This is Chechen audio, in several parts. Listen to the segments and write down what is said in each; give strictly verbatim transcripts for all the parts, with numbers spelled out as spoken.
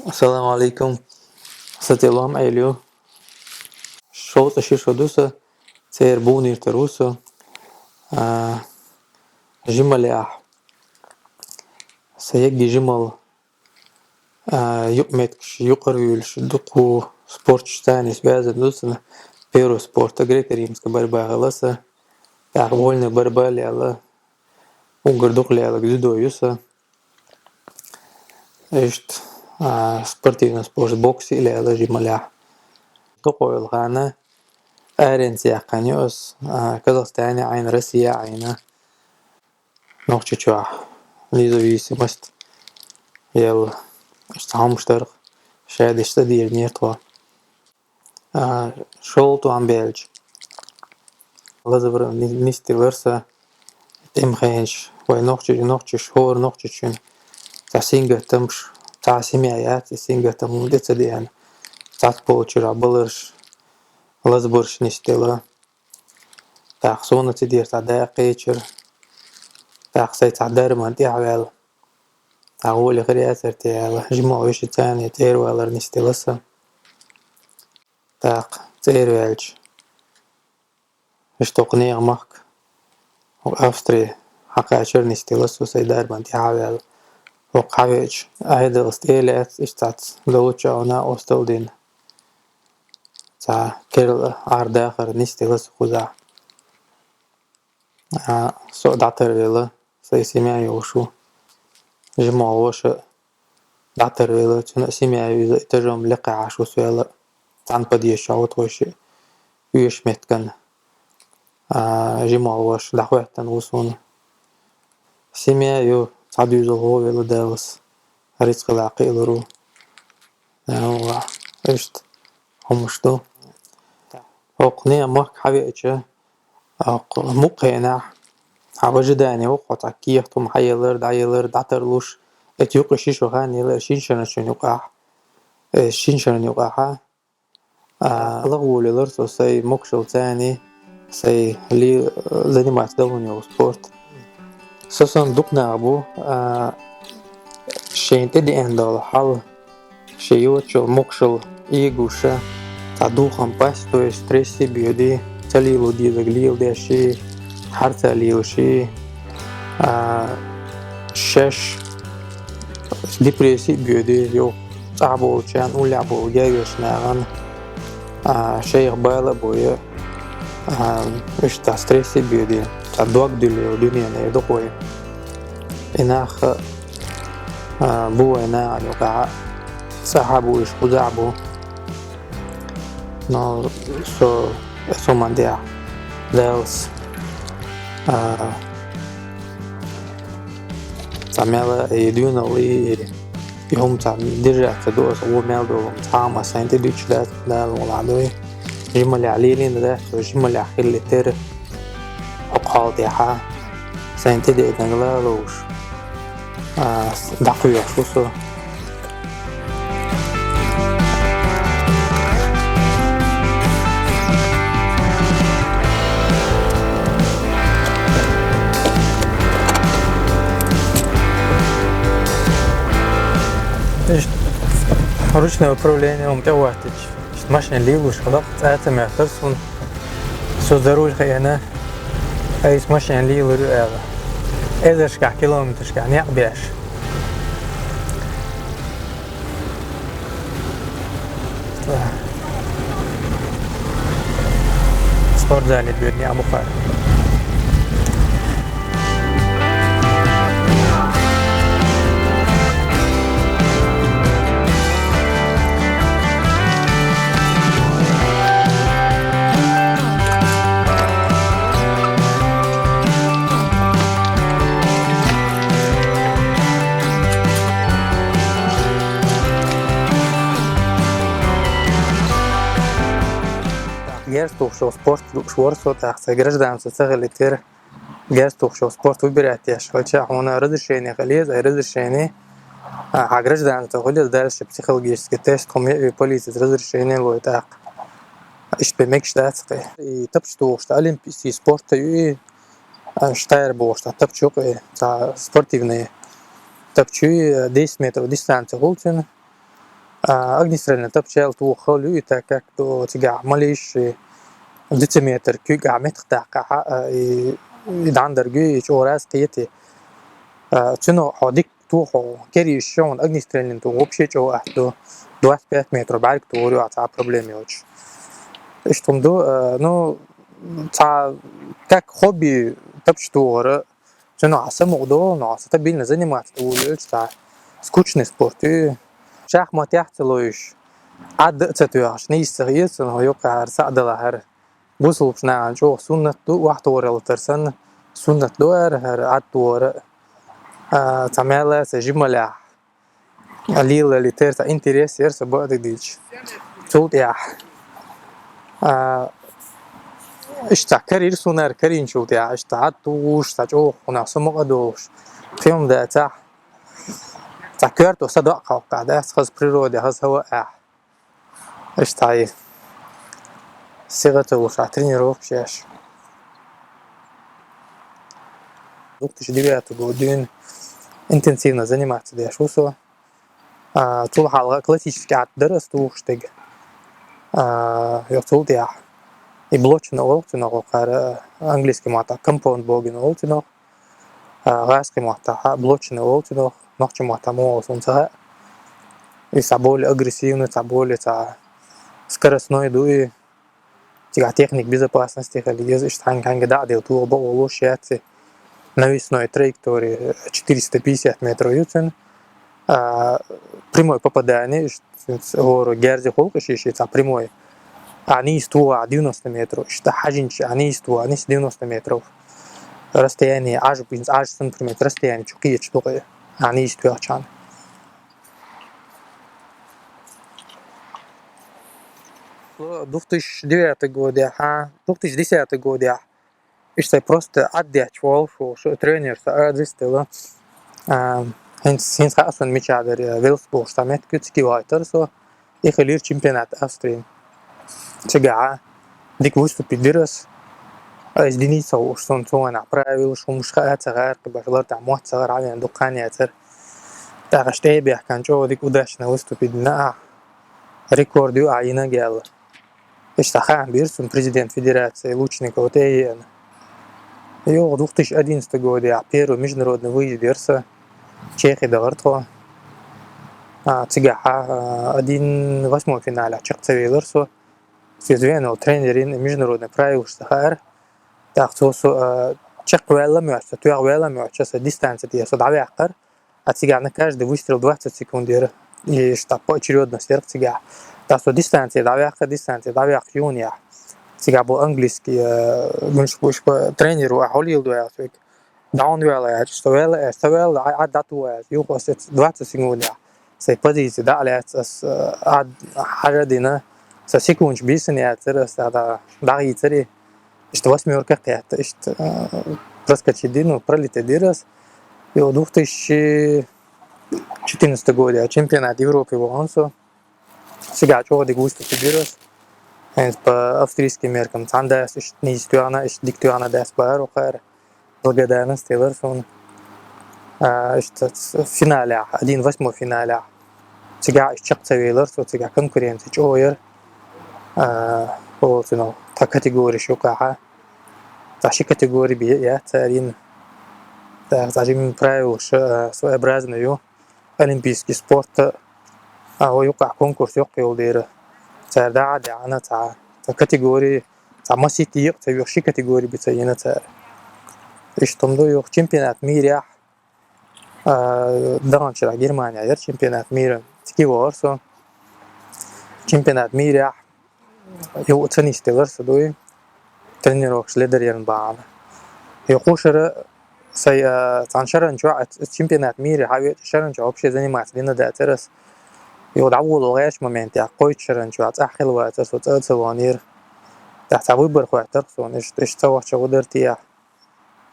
Ассаламу алейкум. Са цӀи Лом-Ӏели ю. ШовцӀа ши шо ду са. ЦӀера Буниртар ву со. А, жималехь. Са егги жимал. А, юкъ-меттигаш юкъара вуьйлуш, дукха спорташца связан ду сан. Первый спорт греко-римская борьба хилла са. ТӀаккха вольная борьба лела. Уггар дукха лелаг дзюдо ю са. Иштта, а, спортивный спорт, бокс а лела жималехь. Дукха йолу ханна аренца яьккхина ю ас, а, Казахстане Ӏийна, Россия Ӏийна. Нохчийчохь независимость елла. Иштта хьомаш дарх, шадерш цӀа дийринера тхо. А, шолгӀа тӀом баьлча, лазабар ни-, нисделира сан тӀемахенаш, вай нохчий-, нохчаш, хӀора нохчочун цхьа сингаттамаш, цхьа семья яц, и сингаттам хӀума тӀе ца деана, цхьацца болчуьра баларш, лазабарш нисдела. ТӀаккха суна ца дийра цхьа дакъа кхечира. ТӀаккха сайн цхьа дарман тӀаьхьаваьлла. Цхьа гӀоли хир яцара те аьлла, жималла вешица цӀера валар нисделла сан. ТӀаккха цӀера ваьлча, иштта хӀокху нехан махка, хӀокху Австри хьакхачар нисделла со сайн дарбан тӀаьхьа а ваьлла. ХӀокху хьавеача, Ӏедалца тӀе а лаьцна, иштта цхьацца долуччохь накъосталла дина. Цхьа керла Ӏар дахар нисделла со кхузахь. А, со а дӀатарвелла, сайн семья йолуш ву. Жималла ваша а дӀатарвелла, цуьнан а семья ю иза, этажом лекха Ӏаш ву со аьлла. Цхьана подъезда чохь ву тхойшиъ, оьшучу меттиган, а, жималла ваша дӀахӀоьттина ву суна. Семья ю, цхьа доьзал гӀо велла Далла, рицкъа даккха кхиалур ву. Алла, иштта хӀумаш ду. ХӀокху нехан махка хьавеача, хӀокху мукъа хенахь, хьан в ожидании ву хьо, цхьа кехат хӀума хьаелар, дӀаелар, дӀатарлуш, эта юкъа ши шо хан елла шина шарна юкъахь, э, шина шарна юкъахь, а, лахволаелар со сайн могушаллица, сайн ли-, заниматься долун йолу спорт. Со санна дукха нах бу, а, шайна тӀедеана долу хьал, шен йоцучу могушалла эгуш, цхьа духам пасть, то есть стрессе а боьдий, ца лело дезарг леладеш, харцо лелаш, а, шаьш депрессия а боьдий, йо, цӀахь болчарна, уллехь болу гергаш нахана, а, шайх бала а бой, а, иштта стрессе а боьдий, цхьа дог дуьллий дуьненан дукхой. И нах, а, бу вайн нахана юкъахь, цӀахь а бу уьш, кхузахь а бу. Но со, со ма дехьа, Далла, а, цхьа мел и дуьйна, и, и хӀума цхьа держаться ду аса, вон мел долу хӀума цхьа а ма сайна тӀе дуьтуш дац, Дала мукъ лахь дуй. Жималлехь лелийна дац, со жималлехь хилла терра, хӀокху хьал тӀехь а. Сайн тӀедеанарг ла а ловш, а, дӀакхоьхьуш ву со. Иштта ручное управление хӀума тӀе а хӀоттича, иштта машина лелош хилла, цӀа а ца моьттура суна. Со за руль хиъна, айса машина лелор ю аьлла. Эзаршкахь, километрашкахь некъ беш. Спортзале боьду некъ бу-кх. Герз тухуш йолу спорт лууш вара со, тӀаккха сайн гражданство ца хилийтира. Герз тухуш йолу спорт выбирать деш хилча, хьуна разрешение хила еза, ай разрешение, а, хьан гражданство хуьлу иза дальше, психологический тест хӀума ян, полицис разрешение лой тӀаккха. Иштта бен мегаш дац-кх и. И тапча тухуш, олимпийский спорт ю и, а, штайр бохуш, цхьа тапча ю-кх и, цхьа спортивный тапча ю и, десять метров дистанция хуьлу цуьнан. А, огнестрельный тапчал тоха хала ю и, так как то цигахь малиш дециметр куьг а метх тахкахьа, а, и, и дӀандарг ю, и чӀораз кхети. А, цуьнан хьо дик туху, керийш шоун огнестрельный ту вообще чӀо ахту. Двадцать пять метров бӀарг тугӀур ю а, цхьа проблема йоцуш. Иштта хӀума ду, а, ну, цхьа как хобби тапча тугӀура, цуьнан хьан самукъа долу, но стабильно заниматься ду вуьллуьлча цхьа скучный спорт ю. Шахматех ца лоюш, Ӏадда а ца тоьхуш, нийса ца хеза, но юккъехьара схьа а далахьара. Бусулбаш нахана чӀогӀа суннат ду, вахтаваралла тара санна, суннат ду ара, хӀара Ӏад вара. А, цхьа мел а ца жималехь. Лила ли тера цхьа интерес яра са баъ дигдича. Цул тӀехь. А, иштта карийра сунара, карийначул тӀехь, иштта Ӏад тугӀуш, цхьа чӀогӀа хӀуна самукъа долуш. Кхин-м да цхьа. Цхьа коьрто са доӀа кхалкхахь, да, хаза природе, хаза хӀаваъ ахь. Иштта хьай. Сига ца луш, а тренировкаш еш. Две тысячи девятый год дуьйна интенсивно заниматься деш ву со. А, цул хьалха классический Ӏад дара ас тухуш дерг. А, йо, цул тӀехь. И блочный олу цунах, кхара английский маттахь compound bowling олу цунах. А, гӀазкхи маттахь блочный олу цунах, нохчи маттахь муха олу суна ца хаьа. И цхьа более агрессивный, цхьа более цхьа скоростной ду и. Цигахь техника безопасности хила еза, иштта хьаьнга-хьаьнга дӀа а делла, тоха бакъо луш яц и. Навесной траектория четыреста пятьдесят метров ю цуьнан. А, прямой попадание, иштта хӀора герзи хулкъа ши, ши цхьа прямой. А нийса тоха девяносто метров, иштта хьажинча а нийса тоха, а нийса девяносто метров. Расстояние Ӏаж, хӀинца Ӏаж санна, примерно, расстояние чу кхечу дукъе, а нийса тоьхчахьана. Две тысячи девятый годехь, а, две тысячи десятый годехь. Иштта просто Ӏад детташ волуш ву, шу тренер са адис дела. А, хӀинца, хӀинца хаьа суна мичахь дара, Велс бохуш цхьа меттиг ю, цига вахийтара со. И хилира чемпионат Австрии. Цигахь дика выступить дира ас. Ас динийца хууш, суна цу ванахь правилаш, хӀумаш хаа ца хаьара, кхин башха лар тӀехь мотт ца хаьара, хьавеана дукха хан яцара. ТӀаккха аш тӀе а бехкана, чӀогӀа дика удачно выступить дина ахь. Рекорд ю ахь йинарг аьлла. Иштта хаам бира суна президент федерации Лучникова тӀе а еана. Юха две тысячи одиннадцатый годехь первый международный выезд яра сан. Чехи дахара тхо. А, цигахь, а, один восьмой финалехь чекх ца велара со. Соьца веана волу тренерин международный правилаш ца хаьара. ТӀаккха цо со, а, чекх ваьлла а моьтту, тоьхна ваьлла а моьтту, со дистанция тӀе со дӀаваьккхара. А цигахь на каждый выстрел двадцать секунд яра. И иштта поочерёдность яра цигахь. ТӀаккха со дистанция дӀаваьккхара, дистанция дӀаваьккхача юханехь. Цигахь бу английский, э, гуш, гуш, тренер ву, ахь хьо леладо аьлла цуьнга. Даун ваьлла аьлча, со ваьлла аьлча, со ваьлла, Ӏа, Ӏа дӀату аьлча. Юха аса цу двадцать секундехь. Сайн позици дӀа а лаьцна, ас, э, Ӏад хьажа а дина, сан секундаш бийсина яцара, ас дӀа, дӀа, дӀахийцара. Иштта восьмёрка кхетта, иштта, э, проскочить дина, ну, пролететь дира ас. И вот две тысячи четырнадцатый годехь чемпионат Европы вахана со. Цигахь чӀогӀа дика выступить дира ас. ХӀинца по австрийским меркам цхьана дац, иштта нийса тоьхна, иштта дика тоьхна дац бахара кхара. Благодарность делара суна. А, иштта ц-, финалехь, один восьмой финалехь. Цигахь иштта чекх ца велара со, цигахь конкуренция чӀогӀа яра. А, олуцунах, тхан категориш юккъехьа. Цхьа ши категори бен яц цара йина. ТӀаккха цхьа жимма правилаш, а, своеобразный ю. Олимпийский спорт, а, вай юккъехь конкурс йоккха йолу дера. Цара дӀа а даьхьна, цхьа, цхьа категори, цхьа масийтта екъа ца юьху, ши категори бен ца йина цара. Иштта хӀума ду юха чемпионат мирехь, а, даханчу шарахь Германия яра чемпионат мира, цига вахара со. Чемпионат мирехь юха ца нисделара со дуй, тренировкаш ледаръярна бахьана. Юха кху шара сай, а, цхьана шаран чохь, а, чемпионат мира хьавеача шаран чохь вообще заниматься дина дацара ас. Юха дӀаволо гӀертачу моментехь, кхойтта шаран чохь цӀахь хила вацара, со цӀа а ца ваханера. ТӀаккха цхьа выбор хӀоттара суна, иштта, иштта ца вахча гӀо дара те ахь.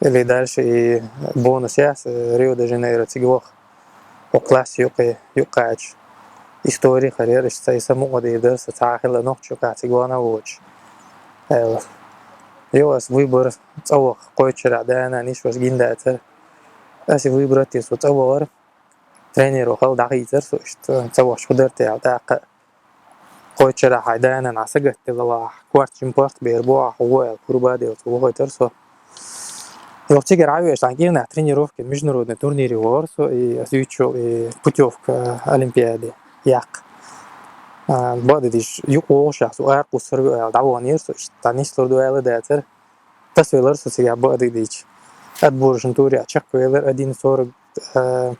Или дальше и бонус яц, э, Рио-де-Жанейро цига ваха. Хьо класс юкъе, юкъачу. Истори хир яра, иштта цхьа и самукъадийр дара, сан цхьа а хилла нохчо юкъахь цига вахана а воцуш. Аьлла. Йо, ас выбор цӀа ваха, кхойтта шарахь да-нана, йиша-ваша гина дацара. Ас и выбор тесо цӀа вахара. тренеро хала дӀахийцар со, иштта ца вахаш хӀу дар те аьлла, тӀаккха кхойтта шера хьай даьна Ӏа сагатделла вахь, корта жимпорт бер бу ахь, хӀу аьлла, курба а делла, ца вохойтар со. Йоху цигара Ӏавеш, цхьана кӀирнахь тренировка, международный турнире вахар со, и ас юьйцучул, и путёвка олимпиаде яккха. А, бакъдерг дийцича, юкъа вогӀуш ахь, со аркъуссур ву аьлла, дӀаваханера со, иштта дӀанислур ду аьлла дацара. Тасавелар со цигахь бакъдерг дийцича. Отборочный туре чекхвелар один сорок, э,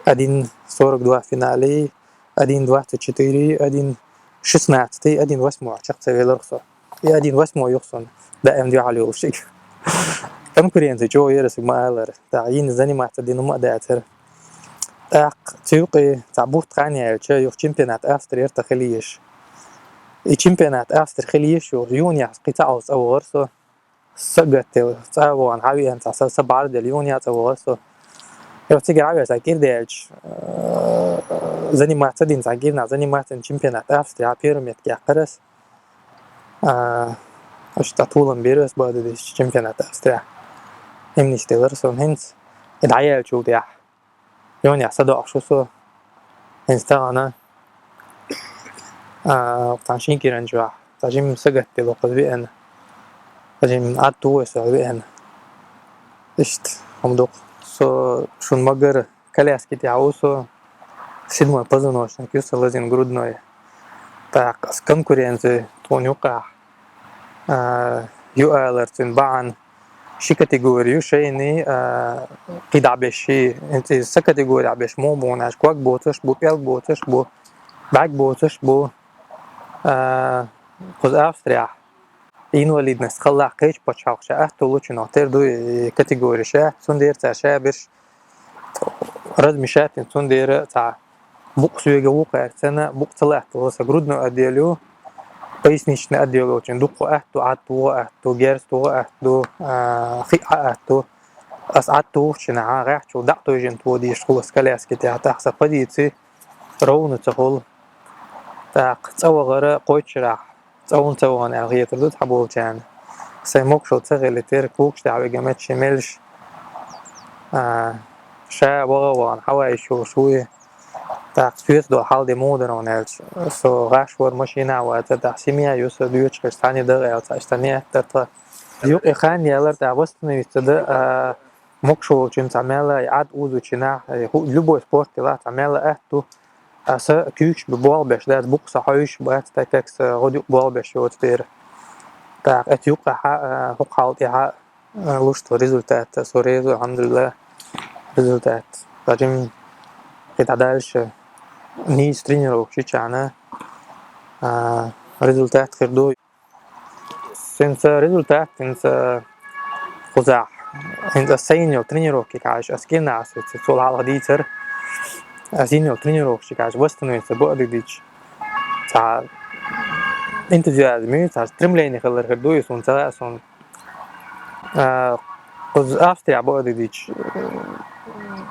один сорок два финале, один двадцать четыре, один шестнадцать, один восемь чекх ца велар со. И один восемь юха суна даим дуьхьал йолуш шига. Конкуренция чӀогӀа яра аса ма аллара. ТӀаккха йина заниматься дина ма а дацара. ТӀаккха цу юкъе цхьа бутт хан яьлча, юха чемпионат Австрии тӀа хила езаш. И чемпионат Австрии хила езаш йолчу юханехь кхин цхьа Ӏовса цӀа вахара со. Сагатделла, цӀа а вахана, хьа веана цхьа са, са бӀарделла, юханехь цӀа вахара со. Йо, цигара Ӏавеш, цхьа кӀира даьлча, э, заниматься дина, цхьа кӀирнахь заниматься дина чемпионат Австрии первый метка яьккхира ас. А, аша цхьа толам бира ас бакъдерг дийцича чемпионат Австрии. Имниш делара со хӀинца. И дӀаяьллачул тӀаьхьа. Юханехь садоӀуш ву со. ХӀинца тахана, а, цхьана шина кӀиран чохь, цхьа жимма сагатделла кхуза веана. Цхьа жимма Ӏад тухуш веана. Иштта, хӀума ду-кх. Со шуна ма-гарра коляски тӀехь ву со, седьмой позвоночник ю сан лазийна, грудной. ТӀаккха аса конкуренция тхуна юккъехь, а, ю алар цуьнан бахьана, ши категори ю шайна, а, кхин дӀа беш ши, иза сан категорехь беш муха бу аьлча, ког боцуш бу, пӀелг боцуш бу, бӀаьрг боцуш бу, а, кхуза Австрияхь. Инвалидность хиллехь, кхечу пачхьалкхаша аьтто лучунах тера ду и категори ша, цундела цара ша берш размешать, цундела цхьа букъ соьга ву кхаьрца, букъ ца латтало сан грудной отдел ю, поясничный отдел йолчун дуккха аьтто, Ӏад тоха аьтто, герз тоха аьтто, а, хиъ Ӏа аьтто. Ас Ӏад тухучу нахьа гӀаьхчул дӀа а тойжина тоха дезаш хуьлу ас коляски тӀехь, тӀаккха сан позици ровно ца хуьлу. ТӀаккха цӀа вахара кхойтта шарахь, цӀа хӀунда ца вахана аьлла хетар ду цхьаболчарна. Сайн могушалла ца хилийтира, когаш тӀехь вига меттиг ши меллаш, а, ша ваха а вахана, хьаваийша йолуш ву и. ТӀаккха соьца долу хьал де муха дара хьуна аьлча, со гӀаш вара, машина а вацара, тӀаккха семья ю сан, доьчу хиш цхьаьна даха аьлла, цхьа иштта ниет дара тхан. Юкъа и хан яьллара, тӀаккха восстановиться дан, а, могуш волчун цхьа мел а, и Ӏад узучу нахь, и хӀу-, любой спорт делахь цхьа мел а атта ду. Аса куьйгаш бу болх беш дац, букъ сан хьовсуш бац, так как сан гӀодаюкъ болх беш йоцу дера. ТӀаккха эцу юккъехь а, хӀокху хьал тӀехь а, а, луш ду результат, со реза, алхьамдулиллах, результат. Ткъа жим кхин дӀадальше нийса тренировка шичахьана, а, результат хир ду. ХӀинца результат, хӀинца кхузахь, хӀинца ас сайна йолу тренировкиг хьаьжча, ас кӀирнахь ас вуьту, цул хьалха дийцара, ас йина йолу тренировкашка хьаьжча, восстановиться бу а дигдича. Цхьа энтузиазм ю, цхьа стремление хилар хир ду, и суна ца хаьа суна. А, кхуза Австрия бу а дигдича,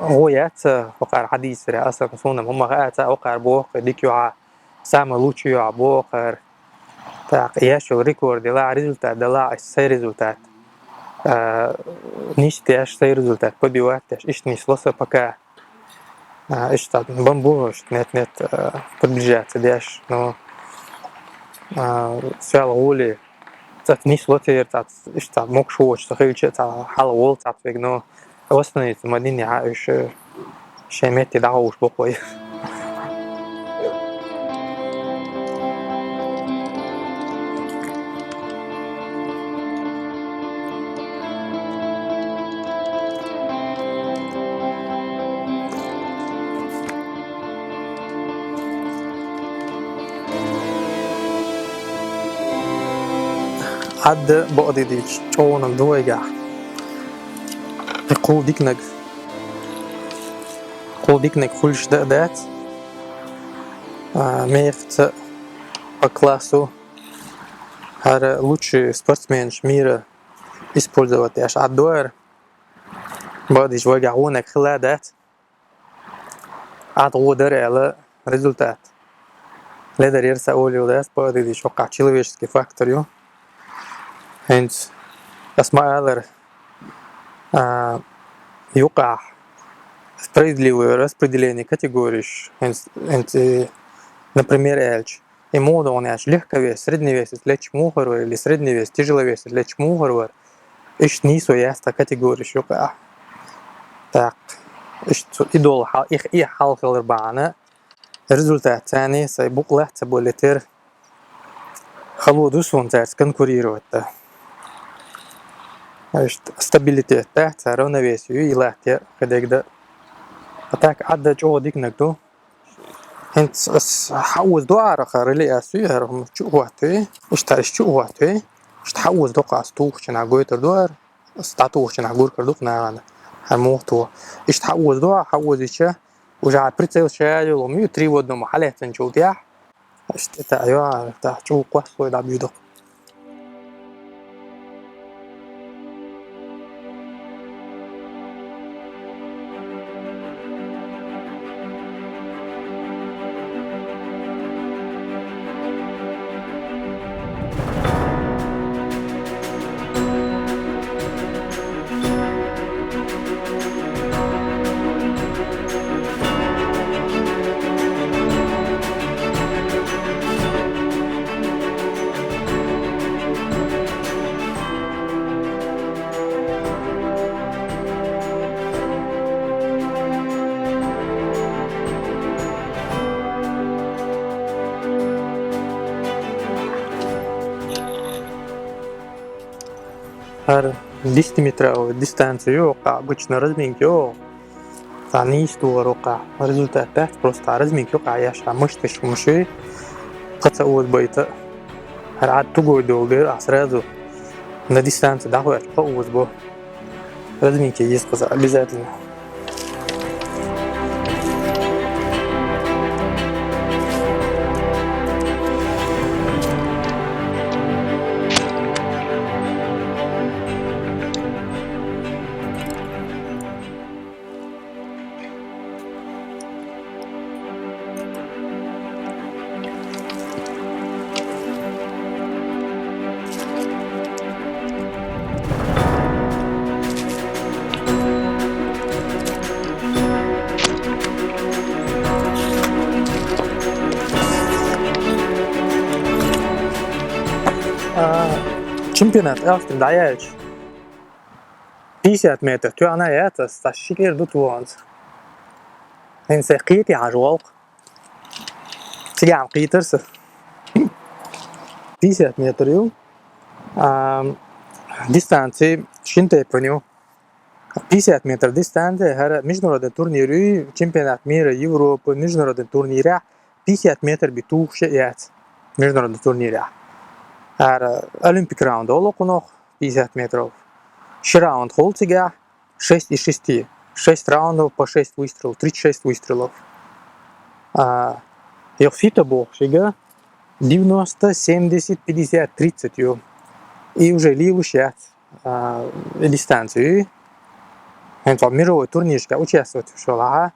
гӀо яц, хӀокхара хьадийцаре, аса суна хӀума хаьа ца, хӀокхара боху, дика ю хьан, самый лучший ю хьан боху хӀара. ТӀаккха еш йолу рекорд делахь, результат делахь, аса сайн результат. А, нисдеш, сайн результат побивать деш, иштта нисло сан пока. А, иштта бан бу, иштта нет-нет, а, приближаться деш, но, а, сел гӀоле, цац нисло церан, цац, иштта могуш воцуш ца хилча, цхьа хьала волу цац вега, но восстановиться ма динехь уьш, э, шайн метте дӀахьуш бу кхой. Ӏадда бакъдийдийча чӀогӀанаг ду вайгахь. И кхул диканаг. Кхул диканаг хуьлуш дан а дац. А, мехаца по классу хӀара лучший спортсменаш мира использовать деш Ӏадда ду хӀара. Бакъдийча вайгахь вонаг хилла а дац. Ӏад гӀо дара аьлла результат. Ледар яра сан олийла дац, бакъдийдийча хӀокхахь человеческий фактор ю. ХӀинца ас ма аллара, а, юкъахь справедливое распределение категорий, хӀинц-, хӀинц, э, например, аьлча, и муха ду аьлча, легковес, средневесес лечкъа муха хир вар или средневес, тяжеловесес лечкъа муха хир вар, иштта нийсо яц тха категореш юкъа. Так, иштта цу идол хьал-, и, и хьал хилар бахьана, результат царна сай букъ лаьцна болитер. Хало ду суна цаьрца конкурировать да. Иштта стабилитет да, цар равновесие ю, и латте кхидерг да. А так, Ӏадда чӀогӀа диканаг ду. ХӀинца ас хьаоза ду арахьара или ас ю, хӀара хӀума чу а хӀоттаве. Иштта, иштта чу а хӀоттаве. Иштта хьаоза ду-кх ас, тухача хана гойтур ду хӀара. Ас дӀатухача хана гургар ду-кх нахана. ХӀара муха тоха. Иштта хьаоза ду, хьаозийча, уже прицел ша йолу ма ю, три в одном хьалаьцначул тӀехьа. Иштта тӀе а йо, тӀаккха чӀогӀа кхоссалой дӀабуьйду-кх. ХӀара десятиметровая дистанция ю, кху обычно разминка ю. Цхьа нийса тухар ву-кх, результат дац, просто разминка ю-кх, еш хьан мышцаш хӀумаш ю, кхин ца озабайта. ХӀара Ӏад тугой долу дера, ахь сразу на дистанции дӀахӀоьттича кхин озабо. Разминка еза кхуза обязательно. А, чемпионат Австрии дӀаяьлча, пятьдесят метр тоьхна яц ас, цхьа ши кӀира ду тоханца. ХӀинца кхетий хьажа волкх. Цигахь кхетар сан. Пятьдесят метр ю. А, дистанция шина тайпана ю. Пятьдесят метр дистанция, хӀара международный турнир ю, чемпионат мира, Европы, международный турнирехь пятьдесят метр бен тухуш яц международный турнирехь. ХӀара Olympic раунд олу кхунах, пятьдесят метров. Ши раунд хуьлу цигахь, шесть из шести. Шесть раундов по шесть выстрелов, тридцать шесть выстрелов. А, йо фита боху шига девяносто, семьдесят, пятьдесят, тридцать ю. И уже лелаш яц, а, и дистанция ю. ХӀинца мировой турнирашка участвовать веш валахьа,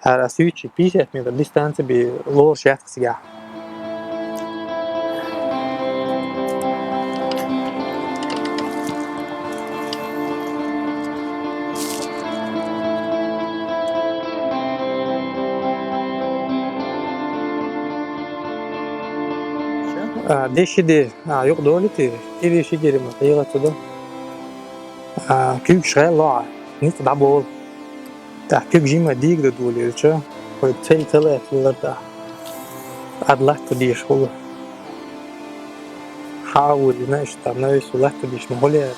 хӀара ас юьйцу пятьдесят метр дистанция бен лоруш яц цигахь. А, деши де, а, юкъа долу те, и деши гири ма, хьийла ца до. А, куьйгаш гӀелло ахь, ницкъ дӀаболу. ТӀаккха куьг жима дийга дан долийла, вай цель ца лаьцна хилар тӀаккха. Ада латта дийша хуьлу. Хьан а вузина иштта, навесу латта дийшина хуьлу яра.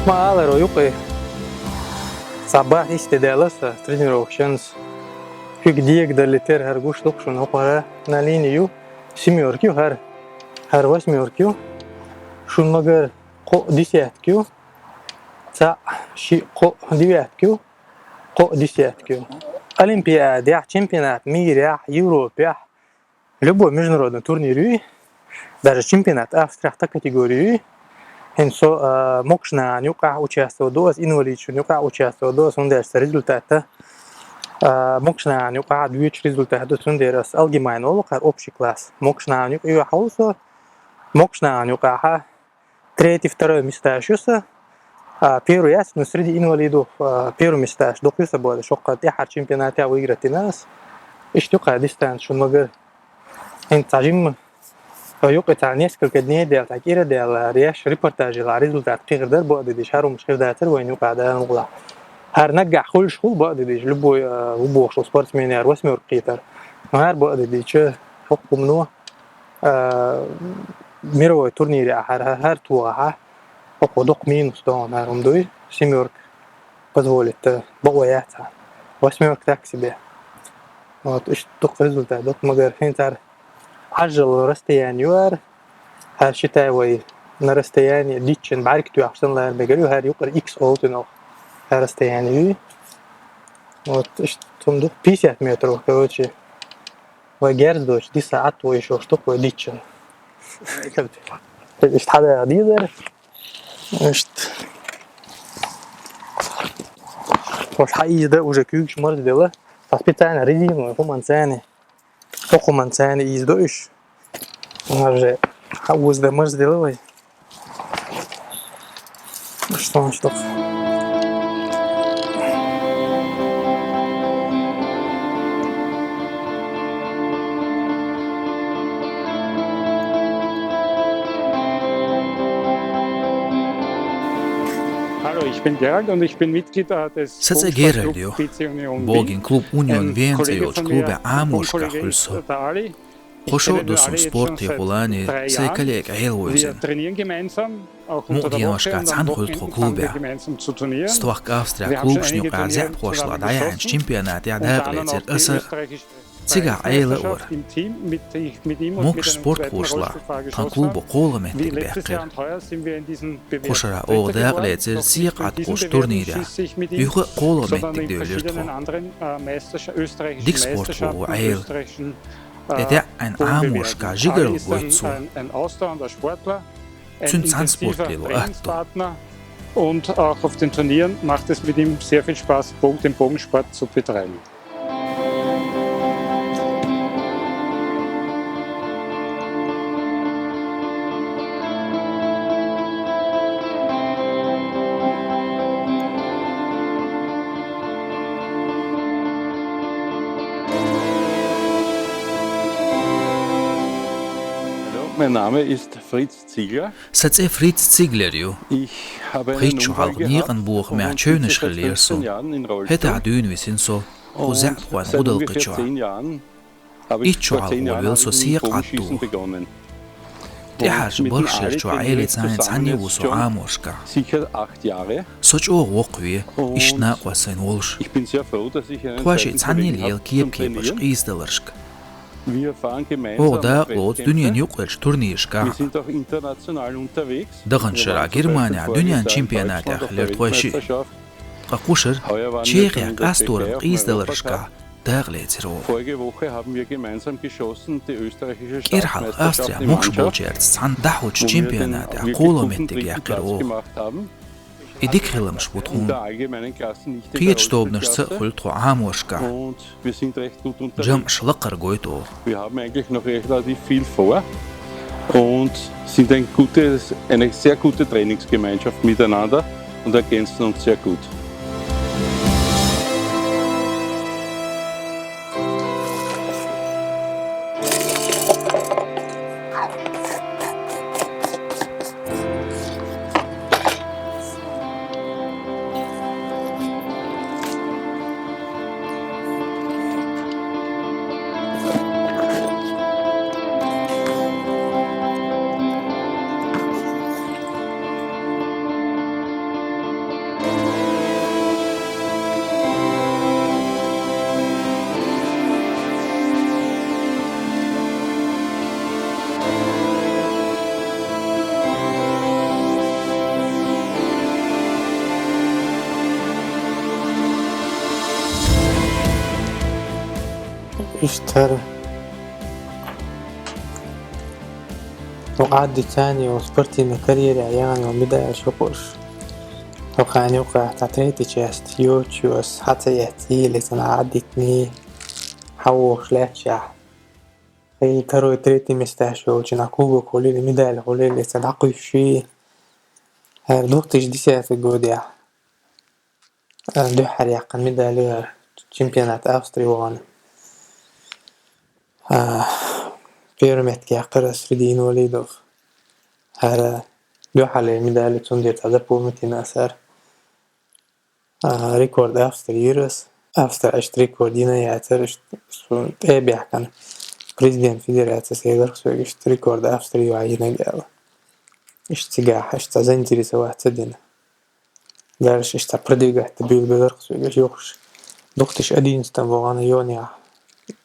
Ма аларо юкъе. Цхьа бахьа иштта даьлла аса тренировкашца. Куьг дега даллийтар хӀара гуш дукха шуна хӀокхара на линию. Семёрка ю хӀара. ХӀара восьмёрка ю. Шун магар кхоъ десятка ю. Цхьаъ, шиъ, кхоъ девятка ю. Кхоъ десятка ю. Олимпиадехь, чемпионат мирехь, Европехь, любой международный турнир юй, даже чемпионат Австрехь та категори юй. ХӀинца со, а, могуш нахана юкъахь участвовать ду ас, инвалидашна юкъахь участвовать ду ас, хӀунда аьлча сан результат, а, могуш нахана юкъахь доьдуш результат ду, цундела ас Алгимайн олу кхара общий класс. Могуш нахана юкъа юьхь хьовсу со, могуш нахана юкъахь третий, второй месташ ю сан, а, первый яц, ну, среди инвалидов, а, первый месташ дукха ю сан боху, шоккха тӀаьхьара чемпионатехь выиграть дина ас. Иштта ю кхара дистанци шун магар. ХӀинца цхьа жимма, а, юкъе цхьа несколько дней даьлла, цхьа кӀира даьлла, реш репортажи ла результат кхихар дара бакъдерг дийцича, хӀара хӀумаш хир дацара вайна юкъахь Дала мукъ лахь. ХӀара наггахь хуьлуш хуьлу бакъдерг дийцича, любой, а, ву бохуш волу спортсменера восьмёрка кхетар. Но хӀара бакъдерг дийцича, хӀокху хӀумано а, мировой турнирехь хӀара, хӀара, хӀара тохахь, хӀокхо доккха минус ду хьуна хӀара хӀума дуй, семёрка позволит, а, бакъо яц хьан. Восьмёрка так себе. Вот, иштта дукха результат ду, магар хӀинца хӀара Ӏажалла расстояние ю хӀара, хӀара считай вай на расстоянии дитчан бӀаьрг тоьхча санна лара мегар ю, хӀара юкъара икс олу цунах, хӀара расстояние юй. Вот, иштта хӀума ду, пятьдесят метров, короче. Вай герз доцуш диса Ӏад вай йиш йолуш ду-кх вай дитчан. Иштта хьадаха дийр дара. Иштта. Хьо хьаийзда уже куьйгаш марзделла. Сан специально резиновый хӀуманца, хӀокху хӀуманца ийзда уьш. Уже хьаозда марзделла вай. Что ж так? Hallo, ich bin Gerald und ich bin Mitglied, äh, des Сан цӀе Геральд ю. Богин клуб Унион Вена цӀе йолчу клубехь Ӏамошкахь хуьлу со. Кхо шо а ду суна спортехула а, сайн коллега Ӏела вевзина. Мукъа деношкахь цхьаьна хуьлу тхо клубехь. Стохка Австрехь клубашна юкъахь заьӀапхошлахь дӀаяьхьначу чемпионатехь дакъалецира аса а, цигахь Ӏела а вара. Могуш спортхошлахь тхан клубо кхоалгӀа меттиг баьккхира. Кху шарахь оха дакъалецира секхаӀадда кхочу турнирехь. Юха а кхоалгӀа меттиг девлира тхо. Дика спортхо ву Ӏела. ТӀетаьӀӀина Ӏамошкахь жигаралла гойту цо. Цуьнан цхьаьна спорт лело атта ду. Und auch auf den Turnieren macht es mit ihm sehr viel Spaß, Bogen, den Bogensport zu betreiben. Mein Name ist Fritz Ziegler. Сан цӀе Фриц Циглер ю. Пхийтта шо хьалха некъан бохамехь чевнаш хиллера суна. ХӀетахь дуьйна висина со кху заьӀапхойн гӀудалкхи чохь. Итт шо хьалха волавелла со секхаӀадда тоху. ТӀаьхьарчу бархӀ шерчохь Ӏелица цхьаьна а ву со Ӏамошкахь. Со чӀогӀа воккхаве, иштта накъост сайна волуш. Тхо шиъ цхьаьна а лела кеп-кепарчу къийсадаларшка. Оха дакъа лоцу дуьненан юккъерчу турнирашкахь а. Даханчу шарахь Германехь дуьненан чемпионатехь хилира тхо шиъ. Ткъа кхушара Чехехь къасторан къийсадаларшкахь дакъалецира оха. КӀира хьалха Австрехь могуш болчаьрца цхьаьна дӀахьочу чемпионатехь кхоалгӀа меттиг яьккхира оха. И дика хиламаш бу тхуна. Кхечу тобанашца а хуьлу тхо Ӏамошкахь. ЖамӀаш лакхара гойту оха. Wir haben eigentlich noch relativ viel vor und sind ein gutes, eine sehr gute Trainingsgemeinschaft miteinander und ergänzen uns sehr gut. Иштта хӀара. Хьо Ӏадди царна йолу спортивный карьера яхана йолу медаль шу кхуш. Хьо кхана юкъа цхьа третий часть йоцуш йо ас хьа ца эцна, или цхьана Ӏаддитний, хьан вохуш лаьтташехь. Хьайн второй, третий месташ йолчу на кубок хуьлийла, медаль хуьлийла, цхьа дӀакхуьйсуш. ХӀара две тысячи десятый годехь. А, дуьххьара яьккхина медаль яра чемпионат Австрии вахана. А, первый метка яьккхира среди инвалидов. ХӀара дуьххьара медаль цундела цхьа запомнить йина ас хӀара. А, рекорд Австрии йира ас. Австрия иштта рекорд йина яцара, иштта суна тӀе а баьхкина. Президент федерации элира соьга, иштта рекорд Австрии йинарг аьлла. Иштта цигахь, иштта заинтересоваться дина. Дальше иштта продвигать буьйлабелира соьга, юхуш. Две тысячи одиннадцатом вахана йонехь.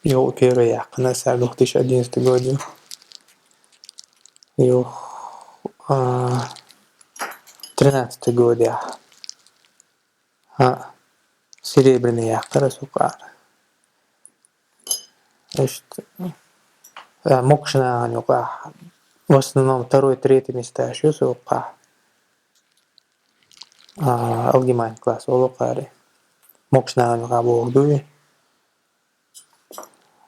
Йо первый яьккхина ас хӀара две тысячи одиннадцатый год ю. Юх, а, тринадцатый годехь. А, серебряный яьккхира ас юкъара. Иштта, а, могуш нахана юкъахь. В основном второй, третий месташ ю сан юкъахь. А, алгемайн класс олу кхара. Могуш нахана юкъахь боху дуй.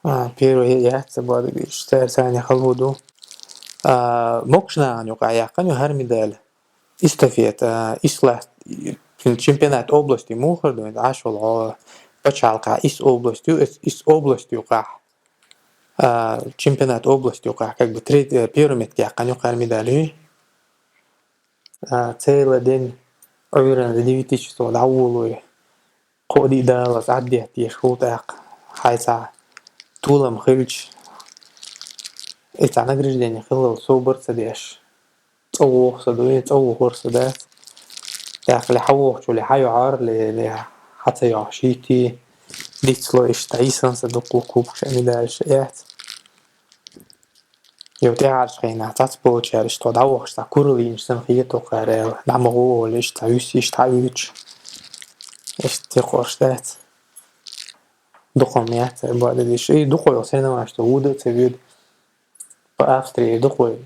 А, первый яц ца бадугуш, цара царна хала ду. А, могуш нахана юкъахь яьккхина ю хӀара медаль. Эстафета, а, ислас-, чемпионат области мухар ду, Ӏаш волу гӀо пачхьалкхахь ис область ю, ис, ис область юкъахь. А, чемпионат области юкъахь, как бы, третий, э, первый метка яьккхина ю хӀара медаль ю. А, цела ден Ӏуьйранна девять часов дӀаволуй. Кхо а ди даллалц Ӏаддетташ хӀу тӀаккха хьайца тулам хилча, и цхьа награждение хилла собар ца деш. ЦӀа воху сан ду, и цӀа вохура сан дац. ТӀаккха хьан вохучу хьан йохьар, хьан ца йохьуш йитий, дицло иштта, йисана сан дуккха кубокаш а медальш а яц. Йо, тӀаьхьарчу хенахь цхьацца болчара иштта дӀавахаш, цхьа куралла йинчу санна хетара аьлла, дӀа ма гӀо олуш, цхьа вуьсу иштта хьан вуьйцуш. Иштта текхош дац. Дукха ма яц, бадалиш. И дукха йолу соревнованеш вуьйда а ца вуьйда. По Австрии дукха.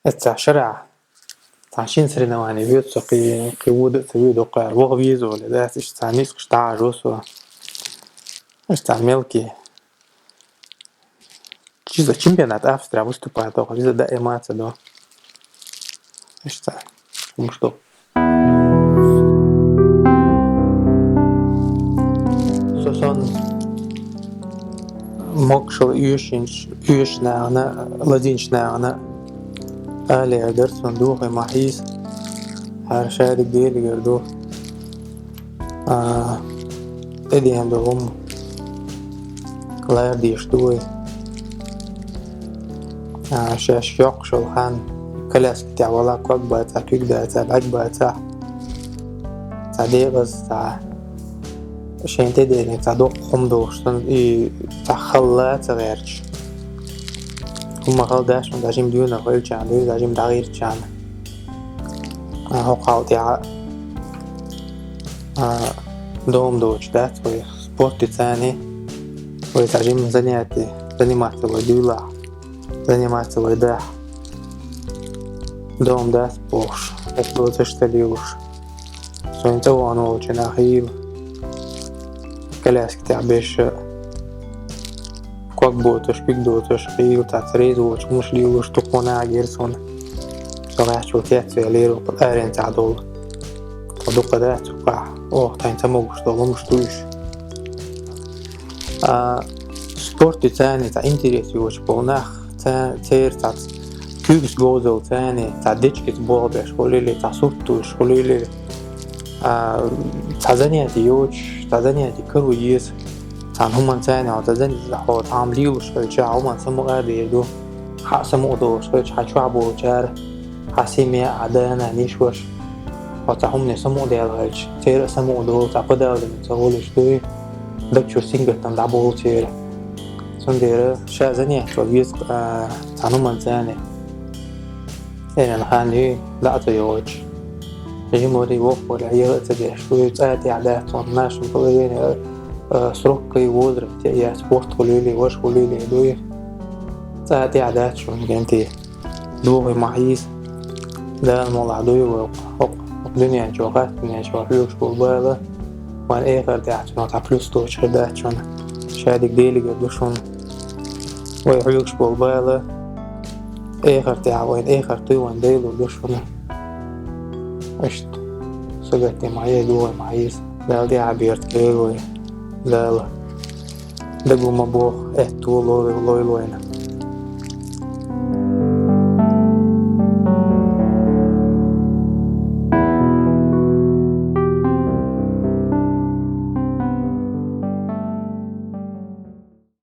Эцца шарахь. Цхьа шина соревнование вуьйцу, кхин, кхин вуьйда а ца вуьйда, дукха ваха веза олу, дац, иштта цхьа нискаш дӀахьажо со. Иштта цхьа мелкий. Чисто чемпионат Австрии выступать доху, иза даима ца до. Иштта, хӀумаш ду. Со сон могушалла оьшинчу, оьшучу нахана, лазийначу нахана, алиа дара сон духе ма хьийса, хӀара шадерг Делигара ду. А, тӀедеана долу хӀума лара дезаш ду вай. А, шаьш йоккхуш йолу хан, коляски тӀехь вала, ког бацахь, куьг дацахь, бӀаьрг бацахь, цхьа декъаза, цхьа шайн тӀедеана, цхьа доккха хӀума долуш санна, и цхьа хала ца гӀерташ. ХӀума хала дац, хӀунда жима дуьйна хилчахьана, дуьйна жима дӀагӀирчахьана. А, хӀокху хьал тӀехь, а, дома доцуш дац вай спорт дицани, вай цхьа жимма занятие, заниматься вай дуьйлахь, заниматься вай дахь. Дома дац бохуш, эс доцуш ца лелуш. Сайн цӀа вахана волчу нах хилла. Коляски тӀехь беша. Ког боцуш, куьг доцуш, хилла цхьацца реза воцуш, хӀумаш лелош, дукха нах гира суна. Со лаьттачул цецвелира, аренца долу. Тхо дукха дац цу къахь, оха тхайн ца могуш долу хӀумаш ду уьш. А, спорт дицани цхьа интерес йоцуш болу нах, ца-, церан цхьацца куьйгаш говзалла царна, цхьа дечкица болх беш хуьлийла, цхьа сурт туьйсуш хуьлийла. А, цхьа занятие йоцуш, цхьа занятие каро еза. Цхьана хӀуманца цхьана хьо цхьа занятие хьо цхьа хӀума лелош хилча, хьан хӀуманна самукъа а дийр ду. Хьан а самукъа долуш хилча, хьан чохь болчара, хьан семья, а, да-нана, йиша-ваша. Хьо цхьа хӀумане самукъа даьлла хилча, церан а самукъа долу, цхьа подавленный ца волуш дуй, даг чуьра сингаттам дӀаболу церан. Цундела ша занятие хьо веза, а, цхьана хӀуманца цхьана. Эрна хан юй, дӀа а ца йогӀуш. Жимари воккхавара яла а ца деш, вуй цӀа а тӀехь дац, хьуна нашим половине, Срок кхы возраст яц, спорт хуьлийла, важа хуьлийла дуй. Цкъа тӀехьа дац шуна генти. Дохий ма хьийза. Дала мукъалахь дуй вай хӀокху, хӀокху дуьнен чу, хаттарна чу хьоьгуш болу бала. Вайн эхарт тӀехь цунах цхьа плюс доцуш хир дац шуна. Шадерг Делигара ду шуна. Вай хьоьгуш болу бала. Эхарт тӀехь вайн, эхарт дуй вайн Дело ду шуна. Иштта. Сагатти ма е, дохий ма хьийза. Дала тӀехьа берт кхера вай. Дала. Дагу ма боху, аьтту лой-, лойла вайна.